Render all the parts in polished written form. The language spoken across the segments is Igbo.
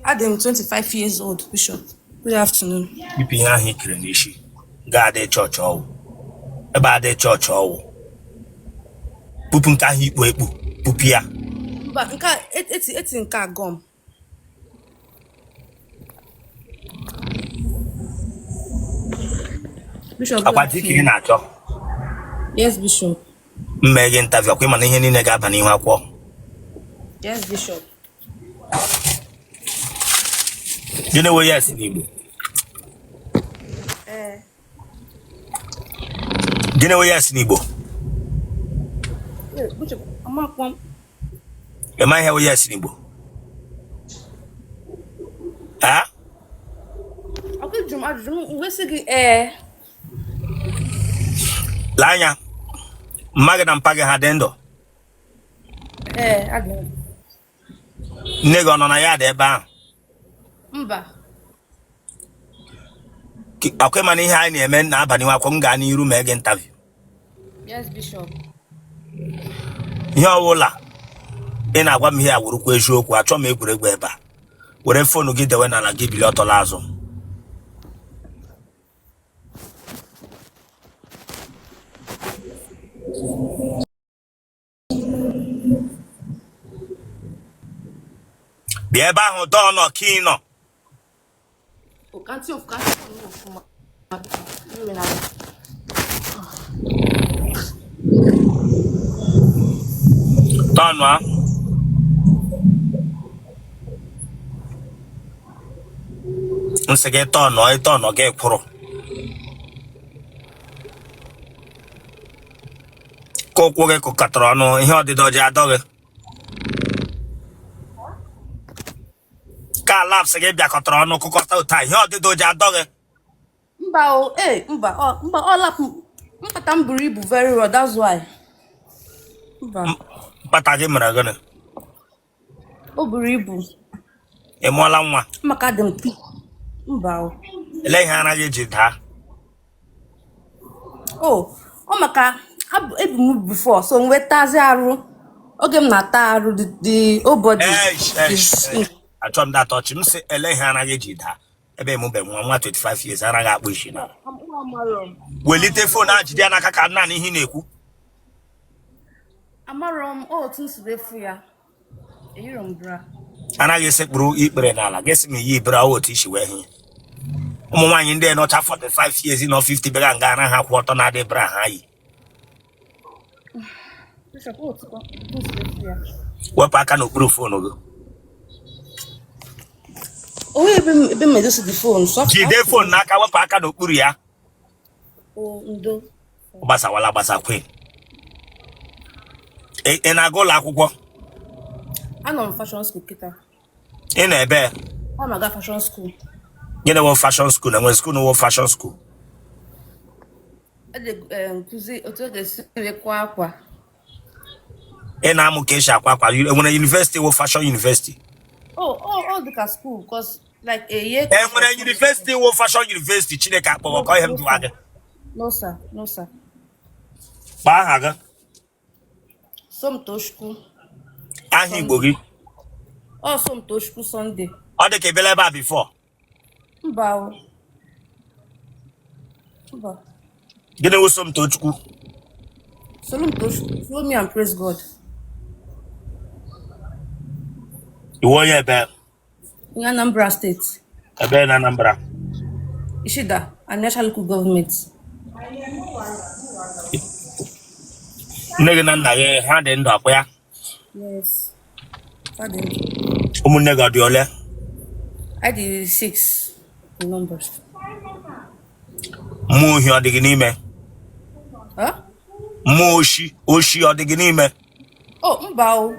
Adị m 25 years old, Bishop. Good afternoon. Yipụ ihe ahụ i kere n'isi ga-adị chọọchị ọwụ ebe adị chọọchị ọwụ kpupu nke ahụ i kpu ekpu kpupu ya. Mba, nke a eti eti nke a gum. Bishop, good Akwa di ka ị afternoon. na-achọ? Yes, Bishop. M mee gị interview, ọkwa ị ma na ihe niile ga-aba n'ihu akwụkwọ? Yes, Bishop. Gịnị wụ yes n'Igbo? Ee. Gịnị wụ yes n'Igbo? Ee, Bishop, amakwa m. Ị ma ihe wụ yes n'Igbo? Ha? Ọkwa ị jụrụ m ajụjụ m wee sị gị ee. Lee anya, mma gị na mpa gị ha dị ndụ? Ee, adị m. Nne gị ọ nọ na ya dị ebe ahụ? Mba. Ọkwa ị ma na ihe anyị na-eme na-aba n'ihu akwụkwọ, m gaa n'iru mee gị interview. Yes, Bishop. Ihe ọbụla ị na-agwa m ihe a wụrụkwa eziokwu, achọ m egwuregwu ebe a. Were phone gị dewe n'ala, gị bili ọtọ laa azụ. Bịa ebe ahụ dọọ nọ ka ị nọ. Tọnụ a. M sị gị tọnụ, ị tọnụ gị kwụrụ. Ka ụkwụ gị kụkọtara ọnụ, ihe ọdịdọ ji adọ gị. Ka laps gị bịakọtara ọnụ kụkọta ụta, ihe ọdịdọ ji adọ gị. Mba o, ee, mba, ọ mba, ọ lap mpata m buru ibu very well, that's why. Mba. Mpata gị mere gịnị? O buru ibu. Ị mụọla nwa? Maka adị m thick. Mba o. Elee ihe ara gị ji daa? O, ọ maka ebu m before, so m wee tazi arụ. Oge m na-ata arụ, the whole body Eish, eish, is eish. Achọ m data ọchị m sị elee ihe ara gị ji daa ebe ị mụbe nwa nwa 25 years ara gị akpụ isi na welite phone ahụ jide ya n'aka ka naanị ihe ị na-ekwu. Amarọ m otu m si wee fụ ya. Eyiro m bra. Anaghị esekpuru ikpere n'ala gị sị m iyi bra otu i si wee hụ ya. Ụmụ nwaanyị ndị nọcha 45 years nọ 50 bịara nga ara ha kwụ ọtọ na-adị bra ha yi. Bishop, otu m si wee fụ ya. Wepụ aka n'okpuru phone gị. O nweghị ebe m edosi the phone. So Jide phone n'aka, wepụ aka n'okpuru ya. O ndo. Gbasawala agbasa queen. Ị na-aga ụlọ akwụkwọ? Anọ m fashion school kịta. Ị nọ ebe? Ana m aga fashion school. Gịnị wụ fashion school? E nwe school wụ fashion school? E nkụzi otu e ga-esi wee kwa akwa. Ị na-amụ ka esi akwa akwa. E nwere university wụ fashion university? Oh, oh, oh, dịka school, because like a year. E nwere university wụ fashion university? Chineke akpọghọ ka ihe m jụwa gị. No, sir. No, sir. Kpọọ aha gị. Somtochukwu. Aha Igbo gị? Ọ Somtochukwu Sunday. Ọ dị ka ị bịala ebe a before. Mba o. Mba. Gịnị wụ Somtochukwu? Somtochukwu, follow me and praise God. Ị wụ onye ebe? In Anambra State. Ebe na Anambra? Ishida, Aniocha Local Government. Nne gị na nna gị ha dị ndụ akwa ya? Yes. Fa dị ndụ. Ụmụnne gị ọ dị ole? Anyị dị 6 in numbers. Mmụọ ohi ọ dị gị n'ime? Huh? Mmụọ oshi ọ dị gị n'ime? Oh, mba o.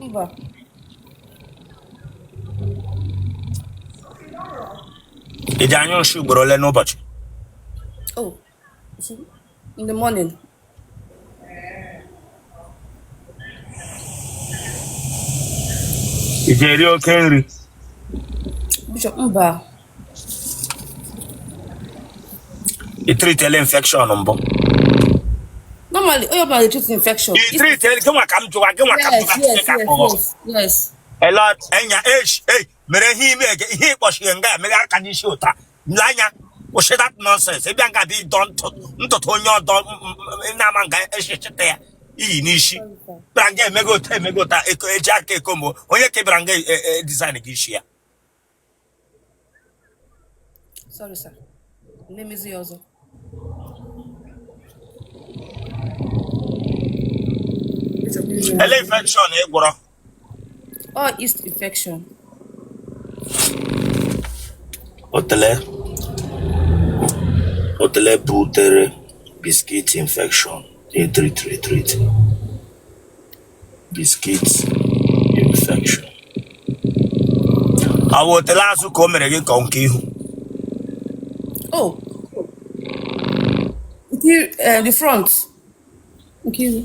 Mba. Ị ji anyụ nshi ugboro ole n'ụbọchị? Oh, in the morning. Ị ji eri oke nri? Bishop, mba. Ị treatele infection mbụ? Normally, onye ọbụla na-etreat infection. Ị treatele gị nwa ka m jụwa gị nwa ka m jụwa Chineke akpọghọ. Yes, yes. Elot enya esh ei mere ihe ime ege ihe ịkpọchiri nga ya mere aka n'isi ụta anya kwụsị that nonsense ịbịa nga bụ ịdọ ntụtụ onye ọdọ na-ama nga echichita ya iyi n'isi bịara nga emego ụta emego ụta eko eji aka eko mbụ onye ka bịara nga design gị isi ya. Sorry, sir. Na-emezi ya ọzọ. Ele infection ị gwọrọ? Ọ yeast infection. Otele otele butere biscuit infection A333 biscuit infection. Ọ bụ otele azụ ka o mere gị ka nke ihu? Oh, nke the front. Nke ihu.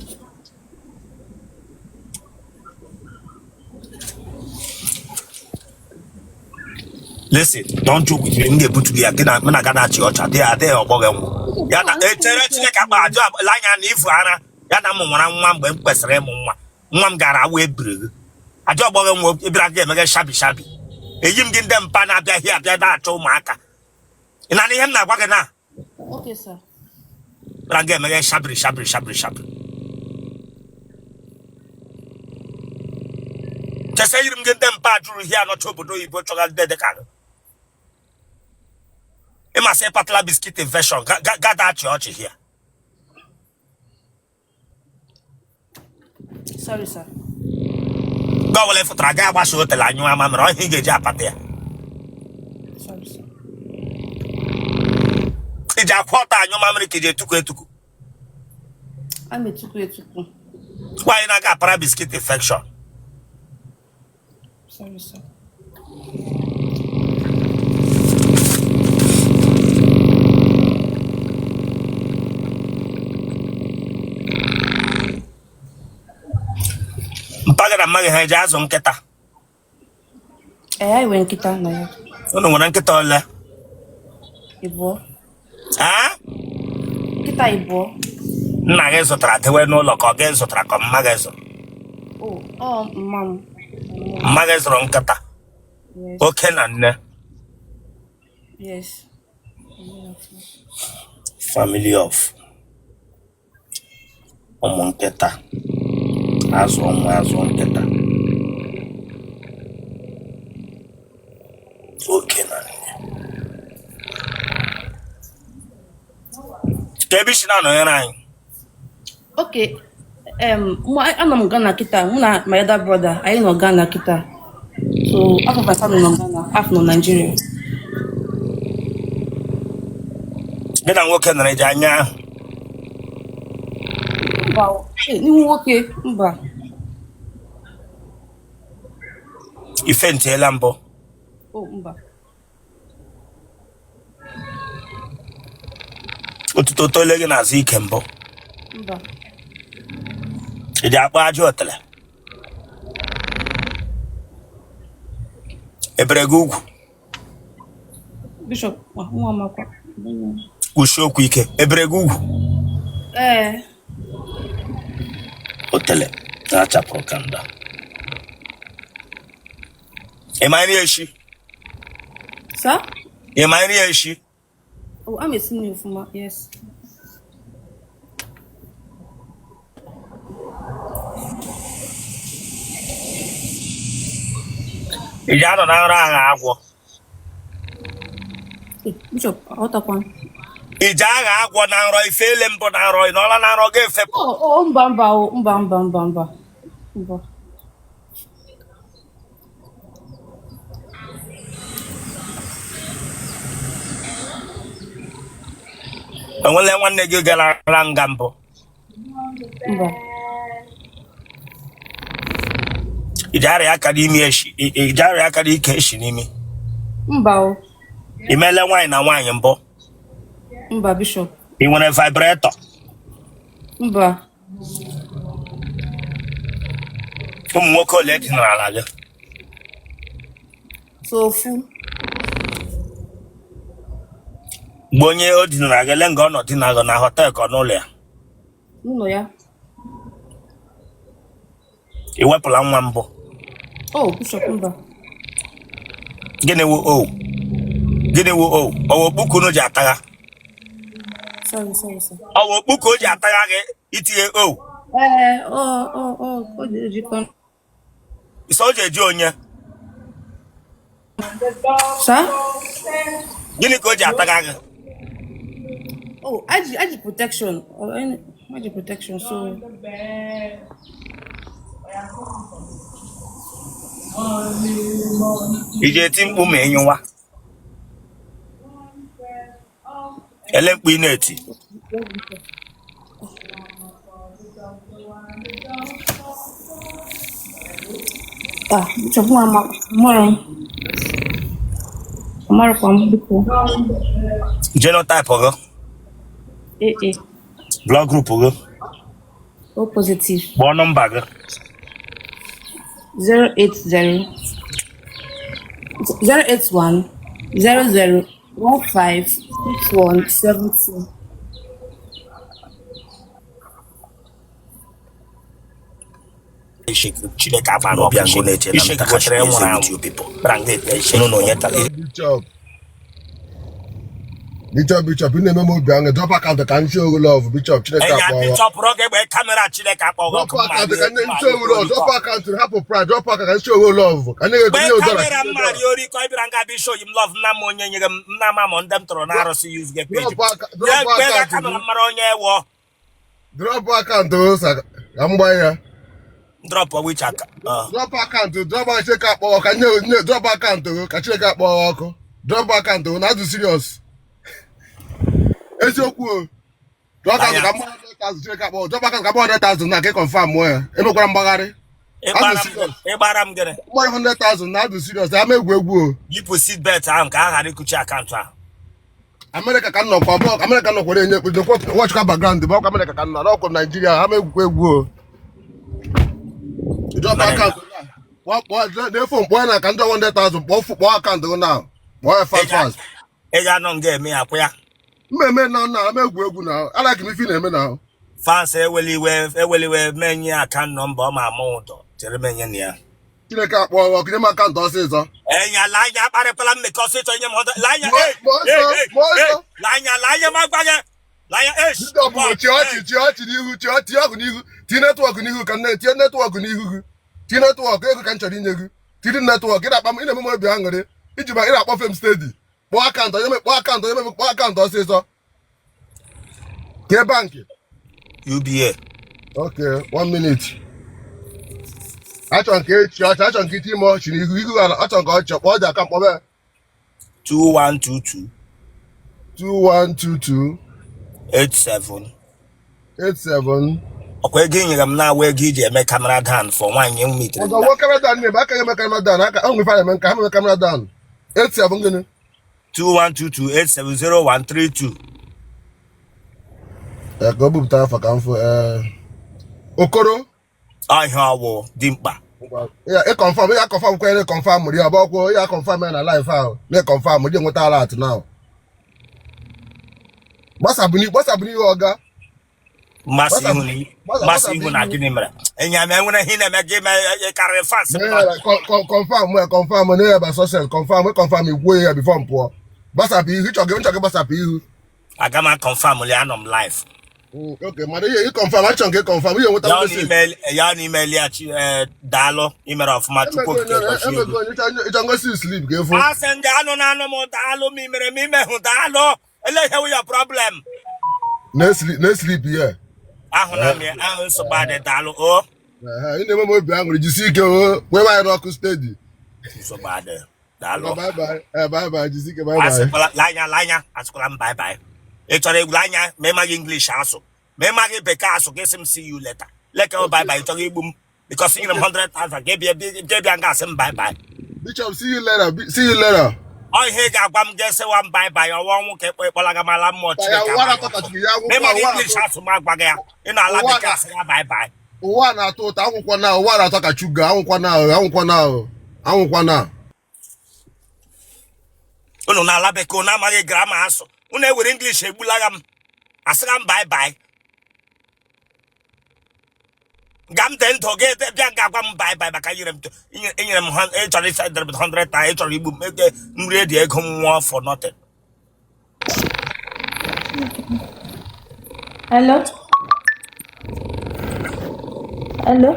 Listen, don't joke with me. M ga-ebutu gị ya gị na mụ na ga na-achị ọcha dị adịghị ọgbọ gị nwụ ya na echere Chineke akpa ajụ abụla anya na ifu ara ya na m nwara nwa mgbe m kwesịrị ịmụ nwa nwa m gara awa ebiri gị ajọ ọgbọ gị nwụ ịbịara gị emeghe shabby shabby eyi m gị ndị mpa na-abịaghị abịa na-achọ ụmụaka ị na ihe m na-agwa gị na Okay, sir. Bịara gị emeghe shabiri shabiri shabiri shabiri chesa yiri m gị ndị mpa jụrụ ihe anọcha obodo oyibo chọga ndị dị ka gị ịmasị ịpatala biscuit infection gada achị ọchị hia. Sorry, sir. Mgbe ọbụla ị fụtara gaa agbasa otele anyụ ama mere ọhịa ị ga-eji apata ya. Sorry, sir. Iji akwa ọtọ anyụ mamịrị ka iji etuku etuku? A na-etuku etuku. Nwaanyị na-aga apara biscuit infection. Sorry, sir. Mpa gị na mma gị ha eji azụ nkịta? Ee, anyị nwere nkịta na ya. Unu nwere nkịta ole? Ịbụọ. Aa? Nkịta ịbụọ. Nna gị zụtara dewe n'ụlọ ka ọ gị zụtara ka mma gị zụrụ? Oh, ọ mma m. Mma gị zụrụ nkịta? Yes. Oke na nne? Yes. Family of ụmụ nkịta azụ nwa azụ nkịta oke na nne ka ebe isi na-anọnyere anyị? Okay. Mụ anọ m Ghana kịta, mụ na my other brother, anyị nọ Ghana kịta. So, half of my family nọ Ghana, half nọ Nigeria. Gị na nwoke nọrọ eji anya ahụ? Mba, n'ihu nwoke, mba. Ife ntiela mbụ? Oh, mba. Otuto tole gị n'azụ ike mbụ? Mba. Ị ji akpọ aja otele ebere gị ugwu? Bishop, nwa makwa. Kwusie okwu ike, ebere gị ugwu? Ee. Otele na-achapụrụ ka nda. Ị ma nri eshi? Sir? Ị ma nri eshi? Oh, I'm esi nri ọfụma, yes. Ị ji anọ na nrọ agha agwọ? Bishop, aghọtakwa m. Ị ji agha agwọ na nrọ ife ele mbụ na nrọ ị nọọla na nrọ ga-efepụ? Oh, oh, mba mba oh, mba mba mba mba mba. Enwele nwanne gị gara nga mbụ? Mba. Ị ji arịa aka n'imi eshi? Ị ji arịa aka n'ike eshi n'imi? Mba o. Ị meela nwaanyị na nwaanyị mbụ? Mba, Bishop. Ị nwere vibrator? Mba. Ụmụ nwoke ole dinara ala gị? So ofu. Mgbe onye o dinara gị, ele nga ọ nọ dina gị, na hotel ka ọ n'ụlọ ya? N'ụlọ ya. Ị wepụla nwa mbụ? Oh, Bishop mba. Gịnị wụ o? Gịnị wụ o? Ọ wụ okpu ka unu ji atagha? Sorry, sorry, sir. Ọ wụ okpu ka o ji atagha gị itinye o? Ee, ọ dị ejikọ. Sọ o ji eji onye? Sir? Gịnị ka o ji atagha gị? Oh, aji protection. Oh, aji protection, so. I ji eti mkpu ma ị nyụwa? Ele mkpu ị na-eti? Ah, Bishop, nwa mụrụ m. Amarụkwa m, biko. Genotype gị? AA. Blood group gị? O positive. Kpọọ nọmba gị. 080 081 00 15 61 72. Chineke agbara ọbịa ngo na-eche na nta kacha nwụrụ anwụ unu na onye tara. Bishop, Bishop, Bishop, ị na-eme m obi aṅụ. Drop account ka m show love, Bishop. Chineke Enya akpọwa. Bishop rọ gị egbe camera Chineke akpọghị Drop ọkụ mma. account ka m show love. Drop account, hapụ pride. Drop account ka m show love. Ka nye ego Mgbe nye ụdara. camera mma rie ori ka ị bịara nga bịa show m love nna m onye nyere m nna m amụ ndị m tọrọ na arụsị use gị page. Drop Ya mgbe ga account. camera mara onye wọ. Drop account sa ka m gbaa ya. Drop which aka? Drop account, drop Chineke akpọwa ka nye nye drop account ka Chineke akpọwa ọkụ. Drop account na adụ serious. Eziokwu o. Drop account ka m gbaa 100,000 Chineke akpọwa. Drop account ka m gbaa 100,000 na ka ị confirm mụọ ya. Emekwara mgbagharị. Ịgbara m ịgbara m gịnị? Mgbagharị 100,000 na adụ serious. Ama egwu egwu o. Yipụ seat belt ahụ ka a ghara ịkụchi akaụntụ ahụ. Amerịka ka m nọkwa bụ Amerịka nọkwara enye ekpe wọchịkwa background bụ ọkwa Amerịka ka m nọ n'ọkwa Naijiria ha ma egwukwa egwu o. Drop account na kpọọ na-efo mkpọ na ka ndị 100,000 kpọọ kpọọ account gị na kpọọ ya fast fast. Ị ga-anọ nga eme ya kwa ya. Mmemme na na ama egwu egwu na alaki m ife ị na-eme na Fans eweliwe eweliwe menye account number ọ ma ama ụdọ chere menye na ya. Chineke akpọọ ọkụ nye m account ọsịsọ. Enya lanya akparịkwala m meka ọsịsọ nye m họdọ lanya lanya lanya ma gwa gị lanya esh. Ndị ọbụla chi ọchị chi ọchị n'ihu chi ọchị ọkụ n'ihu tinye network n'ihu ka nne tinye network n'ihu gị tinye network ego ka m chọrọ inye gị tiri network ị na-akpa m ị na-eme m obi aṅụrị iji ma ị na-akpọfe m steady kpọọ account onye kpọọ account onye kpọọ account ọsịsọ kee bank UBA. Okay, 1 minute. Achọrọ nke echi ọchị achọrọ nke iti ime ọchị n'ihu ihu ala achọrọ nke ọchị kpọọ dị aka mkpọbe. 2122 2122 87 87. Ọkwa ego i nyere m na-awa ego iji eme camera down for nwaanyị m mitere. Ọzọ nwa camera down na-eme aka eme camera down aka ọ nwefe eme nka ha eme camera down 87 gịnị? 2122 870132. Ka o bupụta afa ka m fụ Okoro. Ọhịa ọwụ dị mkpa. Ya ị confirm ya confirm kwere confirm ri ọba ọkwụ ya confirm ya na live ahụ na confirm ji nweta alert now. Gbasabụ n'ihu ọga. Mmasị ihu na mmasị ihu na gịnị mere? Enya m enwere ihe na-eme gị mee karịrị fans. Confirm ya confirm na ya ba success confirm confirm ikwuo ya before m pụọ. Gbasapụ ihu ịchọ gị nchọ gị gbasapụ ihu. Aga m confirm li anọ m live. Okay, mana ihe ị confirm achọ nke confirm ihe nweta message. Ya na email ya chi daalụ imere ọfụma Chukwu okike gọzie gị. Ịchọ ngosi slip ka efu. Asị ndị anụ na anụ m daalụ m imere m imehụ daalụ. Ele ihe wụ your problem? Na slip ya. Ahụ na m ya ahụ nsogbu adị daalụ o. Ị na-eme m obi aṅụrị jisi ike o kwebe anyị n'ọkụ steady. Nsogbu adị daalụ. Bye bye. Bye bye jisi ike bye bye. Asịkwala lanya lanya asịkwala m bye bye. Ị chọrọ egwu anya ma ịmaghị English asụ ma ịmaghị bekee asụ gị sị m see you later. Leke o bye bye ị chọrọ igbu m because nyere m 100,000 gị bịa gị bịa nga asị m bye bye. Bishop, see you later. See you later. Ọ ihe ị ga-agwa m ga-esewa m bye bye ọnwa ọnwụ ka ịkpọ ịkpọlaga m ala mmụọ Chineke ma ịmaghị English asụ m agwa gị ya ị na-ala bekee asị ya bye bye. Ụwa na-atọ ụtọ anwụkwa na ụwa na-atọ ka chuga anwụkwa na anwụkwa na anwụkwa na. Unu na-ala bekee unu amaghị grammar asụ unu ewere English egbulaga m asịga m bye bye. Nga m dị ndụ gị bịa nga agwa m bye bye maka nyere m enyere m ị chọrọ ịsendịrị m 100 ta ị chọrọ igbu m ego m rie dị ego m nwụọ for nothing. Hello? Hello?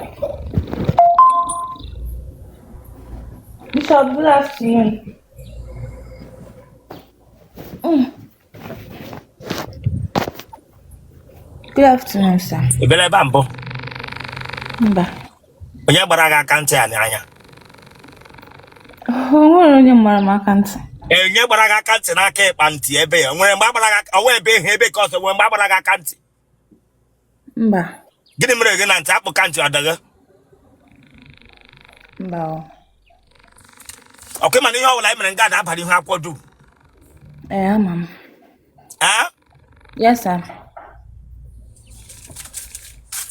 Bishop, good afternoon. Good afternoon, sir. Ị bịara ebe a mbụ? Mba. Onye gbara gị aka ntị a n'anya? O nwere onye mara m aka ntị. Onye gbara gị aka ntị n'aka ịkpa ntị ebe ya nwere mgbe agbara gị ọwa ebe ihe ebe ka ọzọ nwere mgbe agbara gị aka ntị? Mba. Gịnị mere gị na ntị akpụ ka ntị ọ dịghị? Mba o. Ọkwa mana ihe ọbụla anyị mere nga na-abalị ihu akwụkwọ dum. Ee, ama m. Ee? Yes, sir.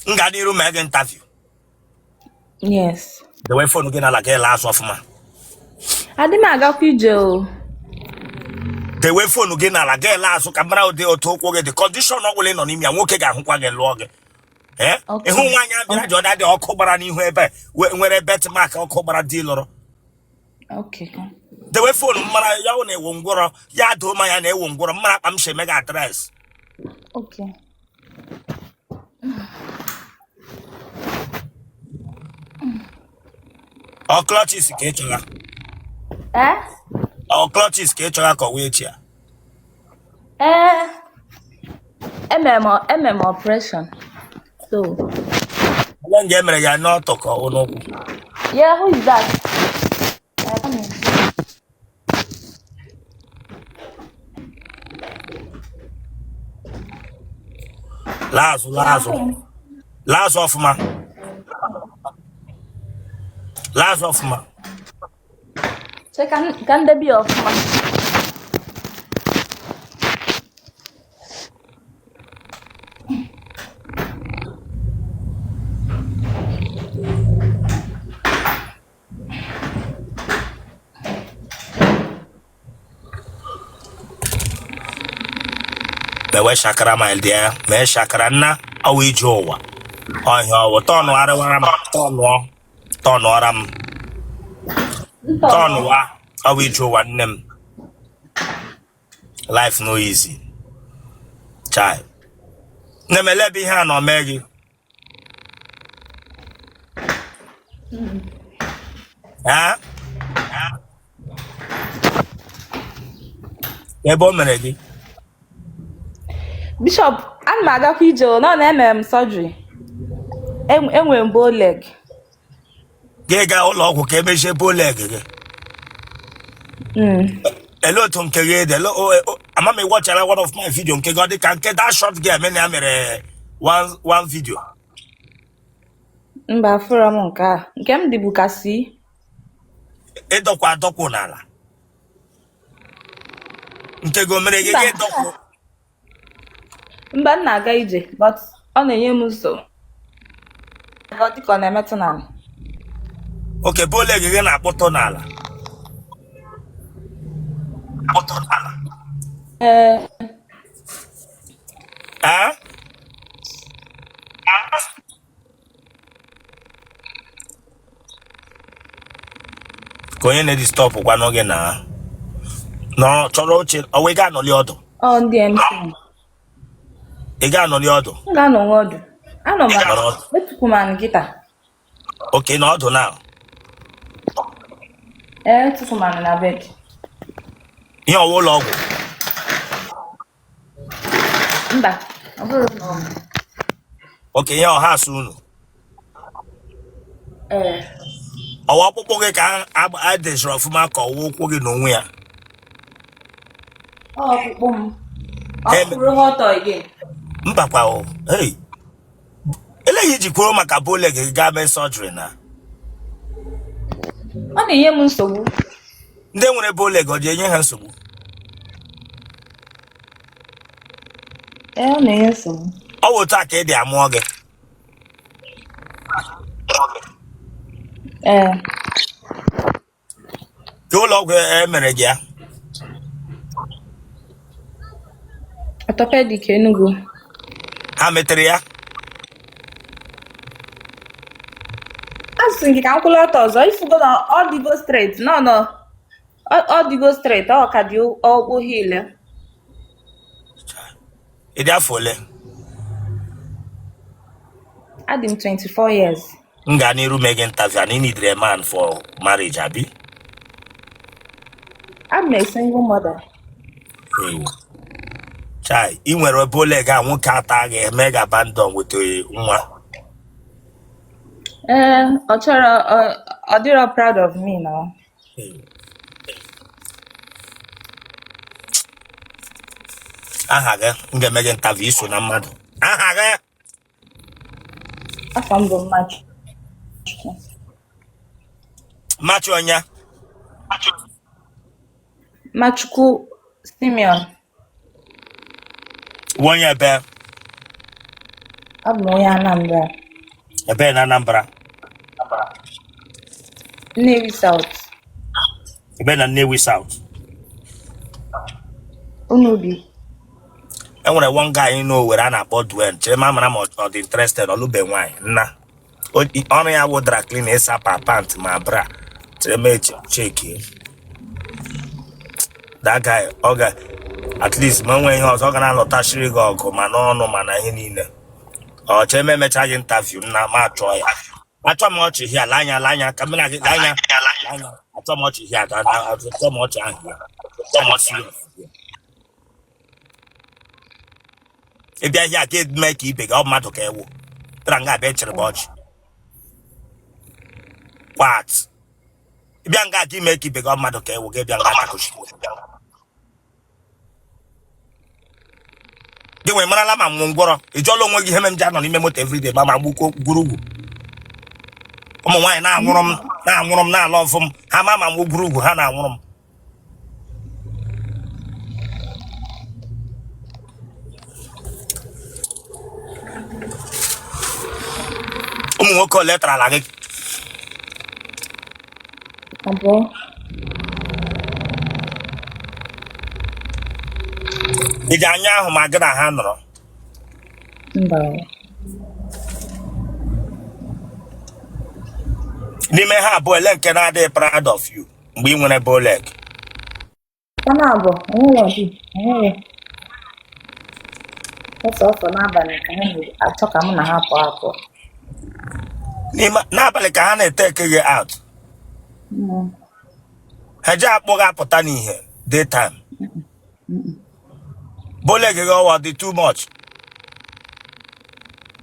M gaa n'iru mee gị interview? Yes. Dewe phone gị n'ala ka ị laa azụ ọfụma. Adị m agakwa ije o. Dewe phone gị n'ala ga ele azụ ka mara ụdị otu ụkwụ gị dị. Condition ọ bụla ị nọ n'ime ya, nwoke ga-ahụkwa gị lụọ gị. Ee. Okay. Ịhụ nwaanyị a bịara ji ọda dị ọkụ gbara n'ihu ebe nwere birthmark ọkụ gbara di lụrụ. Okay. Dewe phone mara ya wụ na ewu ngwọrọ ya doo ma ya na ewu ngwọrọ mara akpa m si eme gị address. Okay. Ọ clutches ka ị chọga? Eh? Ọ clutches ka ị chọga ka ọ wee chi ya? Eh. Emere m operation. So, Onye nga emere ya n'ọtọ ka ọ n'ụkwụ? Yeah, who is that? Come in. Laa azụ, laa azụ, laa azụ ọfụma, laa azụ ọfụma. Che ka m debe ya ọfụma. Mewe shakara ma dị mee shakara nna ọwa ije ụwa ọhịa ọwụ tọnụ arịwara m tọnụọ tọnụọra m tọnụwa ọwa ije ụwa nne m. Life no easy, chai. Nne m, ele ebe ihe a nọ mee gị? Ha? Ebe o mere gị? Bishop, ana m agakwa ije o, nọ na emere m surgery. Enwere m bow leg. Gị gaa ụlọ ọgwụ ka emechie bow leg gị? Mm. Ele otu nke gị dị? Ama m ịwatchara one of my video nke gị, ọ dị ka nke that short girl mena ya mere one video. Mba, afụrọ m nke a. Nke m dịbu ka si. Ịdọkwa adọkwu n'ala nke gị o mere gị? Mba. Gị dọkwu? Mba, m na-aga ije, but ọ na-enye m nsogbu. Ọ dị ka ọ na-emetụ n'ala. Oke bow leg gị na-akpụtụ n'ala, akpụtụ n'ala? Ee. Ee? Ka onye na-edisturb kwanụ gị na nọrọ chọrọ oche ọwa ị ga-anọli ọdụ? Ọ ndị MC. Ị ga-anọli ọdụ? M ga-anọ nwa ọdụ. Anọ m. Nọrọ ọdụ. Etukwu m anụ kịta. Oke na ọdụ na? Ee, etukwu m anụ na bed. Ihe ọwa ụlọ ọgwụ? Mba, ọ bụrụ ụlọ ọgwụ. Oke ihe ọha asụ unu? Ee. Ọwa ọkpụkpụ gị ka a deziri ọfụma ka ọwa ụkwụ gị n'onwe ya? Ọ ọkpụkpụ m. Ọ kwụrụ ha ọtọ again. Mbakwa o, hey, eleghị iji kwuo maka bow leg gị gaa mee surgery na? Ọ na-enye m nsogbu. Ndị nwere bow leg, ọ ji enye ha nsogbu? Ee, ọ na-enye nsogbu. Ọ bụ otu a ka ị dị amụọ gị? Ee. Ka ụlọ ọgwụ e mere gị ya? Orthopedic Enugu. Ha metere ya? Asị gị ka m kwụrụ ọtọ ọzọ, ifugo na ọ dịgo straight. No, no, ọ dịgo straight, ọ ka dị ọkpụ heel. Ị dị afọ ole? Adị m 24 years. M gaa n'iru mee gị interview and you need a man for marriage, abi? I'm a single mother. Ewo. Chai, ị nwere bow leg a nwoke ata gị eme gị abandon with nwa. Ee, ọ chọrọ, ọ dịrọ proud of me now. Aha gị? M ga-eme gị interview, iso na mmadụ. Aha gị? Afa m bụ Mmachukwu. Machi onye? Mmachukwu Simeon. Wụ onye ebe? Abụ m onye Anambra. Ebe na Anambra? Nnewi South. Ebe na Nnewi South? Unubi. Enwere one guy n'Owerri a na-akpọ Dwayne. Chere ma mara ma ọ dị interested. Ọ lụbe nwaanyị nna. Ọrụ ya wụ dry clean, ịsa pa pant ma bra. Chere ma cheki that guy. Ọ ga at least ma nwee ihe ọzọ ọ ga na-alọtachiri gị ọgụ ma n'ọnụ ma na ihe niile. Ọ chere ma emecha gị interview nna, ma achọ ya. Achọ m ọchị hia. Lee anya, lee anya ka m na gị. Lee anya, lee anya. Achọ m ọchị hia. Achọ m ọchị ahụ ya. Achọ m serious. Ị bịa hia ka eme ka ibe gị ọ mmadụ ka ewu tara nga abịa chere m ọchị kwat. Ị bịa nga ka ime ka ibe gị ọ mmadụ ka ewu gị bịa nga atakuchi gị nwee marala ma nwụ ngwọrọ. Ị jụọla onwe gị ihe mere m ji anọ n'ime moto everyday ma gbukwo gwurugwu? Ụmụ nwaanyị na-anwụrụ m, na-anwụrụ m, na-ala ọfụ m. Ha ma mgbu gwurugwu, ha na-anwụrụ m. Ụmụ nwoke ole tarala gị? 2. Ị ji anya ahụ ma gị na ha nọrọ? Mba. N'ime ha abụọ, ele nke na-adịghị proud of you mgbe ị nwere bow leg? Ọnụ abụọ, enwere ọdị, enwere. Ọsọ n'abalị ka ha na-achọ ka mụ na ha pụọ apụọ. N'ime n'abalị ka ha na-eteke gị out? Ha ji akpọ gị apụta n'ihe daytime? Bow leg gị ọwa dị too much?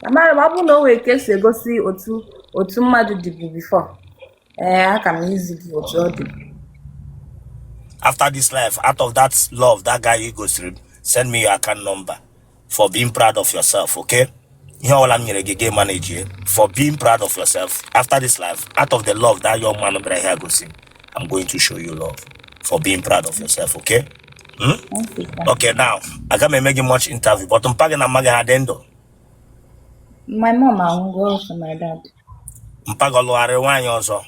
Amara m, ọ bụrụ na o nwere ka esi egosi otu mmadụ dịbu before. Ee, aka m izi gị otu ọ dị. After this life, out of that love that guy you gosiri m, send me your account number for being proud of yourself, okay? Ihe ọbụla m nyere gị, gị manage for being proud of yourself. After this life, out of the love that young man bịara here gosi m, I'm going to show you love for being proud of yourself, okay? Hmm? Thank you, sir. Okay, now aga m eme gị much interview, but mpa gị na mma gị ha dị ndụ? My mom anwụgo, also my dad. Mpa gị ọ lụgharịrị nwaanyị ọzọ?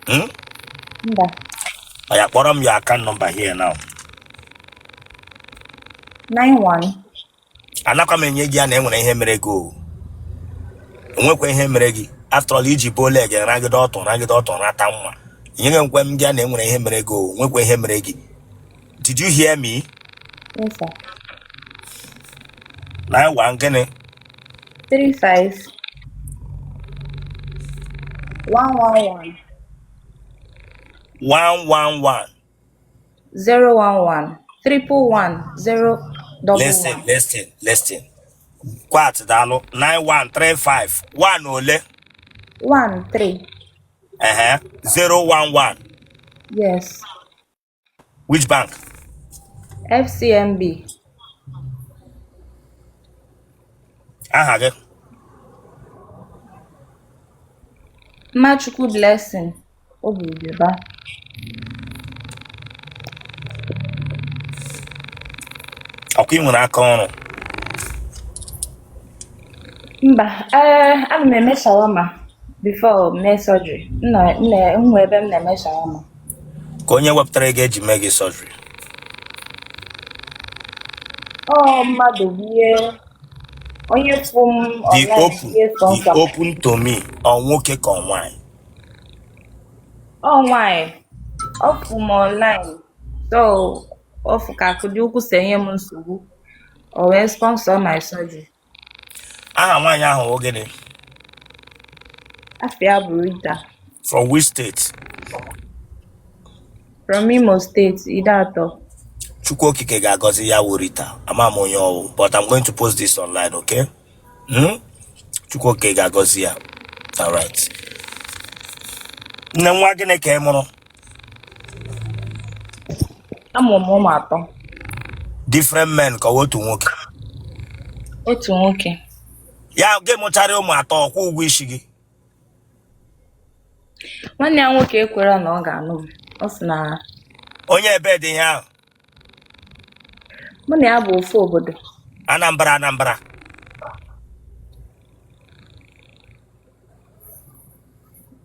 Hmm? Mba. Ọ ya, kpọrọ m your account number here now. 91. Anakwa m enye gị ya na enwere ihe mere gị. O enwekwa ihe mere gị. After all, iji bow leg ragide ọtụ, ragide ọtụ, rata nwa. Enyeghị nkwe m gị ya na enwere ihe mere gị. O nwekwa ihe mere gị. Did you hear me? Yes, sir. 91 gịnị? 35 111. 111. 011 111 0 double Listen. 1. Listen, listen. Kwat, daalụ. 9135 1 ole? 1 3. Ehe, 011. Yes. Which bank? FCMB. Aha gị? Mmachukwu Blessing Obibiba. Ọkwa ị nwere aka ọrụ? Mba, ee, ana m eme shawarma before mee surgery. M na m na- m nwee ebe m na-eme shawarma. Ka onye wepụtara ego eji mee gị surgery? Ọ mmadụ bụ ihe Onye fụ m Be online open, ihe be sponsor. open to me. Ọ nwoke ka ọ nwaanyị? Ọ nwaanyị. Ọ fụ m online. So ọ fụ ka akụdị ukwu si enye m nsogbu. O wee sponsor my surgery. Aha nwaanyị ahụ wụ gịnị? Afa ya bụ Rita. From which state? From Imo State, Ideato. Chukwu Okike ga-agọzi ya wụ Rita. Ama m onye ọ wụ, but I'm going to post this online, okay? Hmm? Chukwu Okike ga-agọzi ya. All right. Nne nwa gịnị ka ị mụrụ? Amụrụ m ụmụ atọ. Different men ka ọ wụ otu nwoke? Otu nwoke. Ya gị mụchara ụmụ atọ ọ kwụọ ụgwọ isi gị? Nwanne ya nwoke ekwere na ọ ga-anụ m. Ọ sị na Onye ebe dị ihe ahụ? Mụ na ya bụ ofu obodo. Anambra Anambra.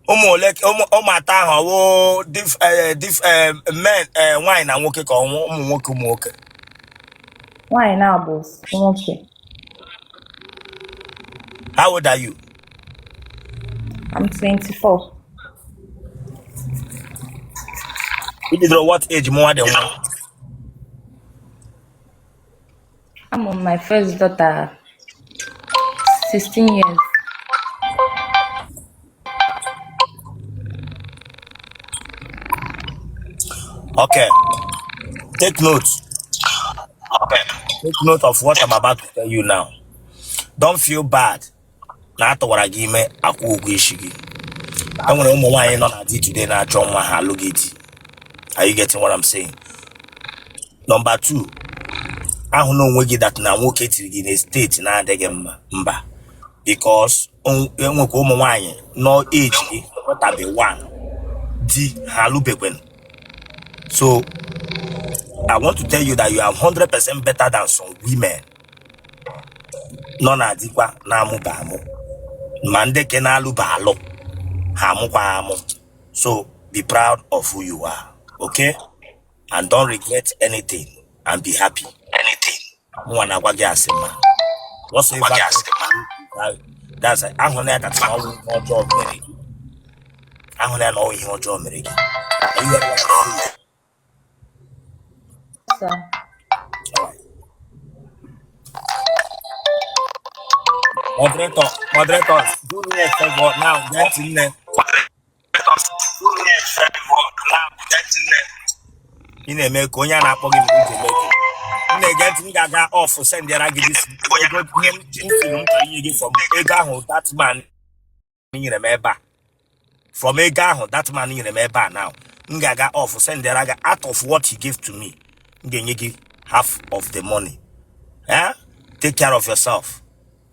Ụmụ ole ụmụ atọ ahụ ọ wụ dif men nwaanyị na nwoke ka ọ wụ ụmụ nwoke ụmụ nwoke? Nwaanyị naabọ nwoke. How old are you? I'm 24. I bidoro what age mụwa dị nwa? Amụrụ m my first daughter 16 years. Okay. Take note. Okay. Take note of what I'm about to tell you now. Don't feel bad na atụwara gị ime akwụ ụgwọ isi gị. E nwere ụmụ nwaanyị nọ na di today na-achọ nwa ha alụghị di. Are you getting what I'm saying? Number 2, ahụna onwe gị that na nwoke tiri gị na state na-adịghị mma mba because enwekwa ụmụ nwaanyị nọ age gị nwetabe one di ha alụbekwen. So I want to tell you that you are 100% better than some women nọ na dikwa na-amụba amụ ma ndị ke na-alụba alụ ha amụkwa amụ. So be proud of who you are, okay? And don't regret anything and be happy. Anything. Mụnwa na-agwa gị asị ma whatsoever that's ahụna ya that na ọ wụ ihe ọjọọ mere gị. Ahụna ya na ọ wụ ihe ọjọọ mere gị. Are you hearing what I'm saying? Sir. Moderator, moderators, do me a favor now. Get in there. Do me a favor now. Get in there. Ị na-eme ka onye a na-akpọ gị mgbe iji eme gị. M na-ege ntị m ga-aga off sendịara gị this ego ihe m feel m chọrọ inye gị from ego ahụ that man nyere m ebe a. From ego ahụ that man nyere m ebe a now. M ga-aga off sendịara gị out of what he gave to me. M ga-enye gị half of the money. Eh? Take care of yourself.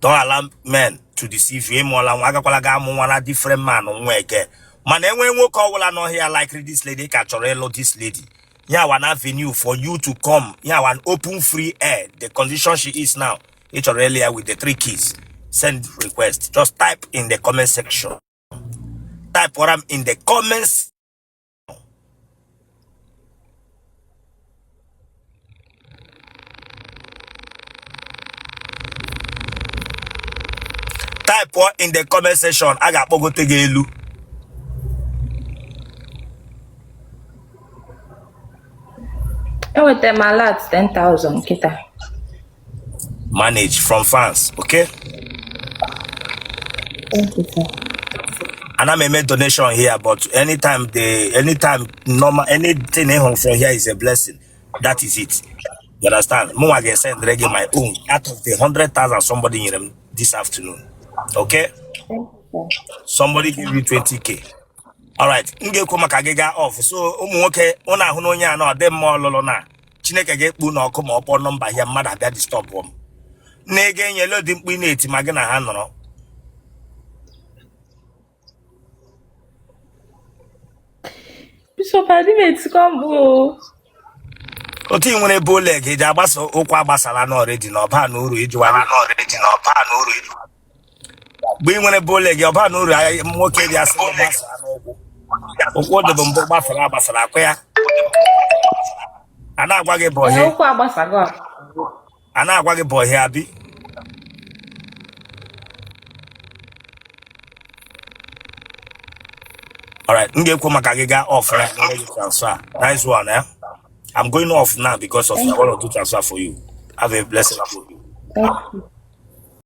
Don't allow men to deceive you. Ị mụọla nwa agakwala ga amụ nwa na different man nwa eke. Mana enwe nwoke ọbụla nọ here like this lady ka chọrọ ịlụ this lady. Ya wụ an avenue for you to come. Ya wụ an open free air. The condition she is now. Ị chọrọ ịlụ ya with the three kids. Send request. Just type in the comment section. Type what I'm in the comments. Type what in the comment section. A ga-akpọgote gị elu. Enwetara m alert 10,000 kịta. Manage from fans, okay? Thank you, sir. Ana m eme donation here, but anytime the anytime normal anything ị hụrụ from here is a blessing. That is it. You understand? Mụnwa ga-esendịrị gị my own out of the 100,000 somebody nyere m this afternoon. Okay? Thank you, sir. Somebody give you 20K. Alright, m ga-ekwu maka gị gaa off. So ụmụ nwoke ụnụ ahụ na onye a na ọ dị mma ọlụlụ na Chineke ga-ekpu n'ọkụ ma ọ kpọọ nọmba ya mmadụ abịa disturb m. Na ego enyela ụdị mkpu ị na-eti ma gị na ha nọrọ. Bishop, adị m etikwa mkpu o. Otu ị nwere bow leg eji agbasa ụkwụ agbasala na already na ọba na uru ijiwa mgbe ị nwere bow leg ọba na uru nwoke dị asị gbasara n'ụkwụ ụkwụ dịbụ mbụ gbasara agbasara akwa ya a na-agwa gị bọhie ụkwụ agbasago a na-agwa gị bọhie abi. Alright, m ga-ekwu maka gị gaa off now, mere gị transfer. Nice one, eh? I'm going off now because of I Thank want you. to do transfer for you. Have a blessed day. Thank you.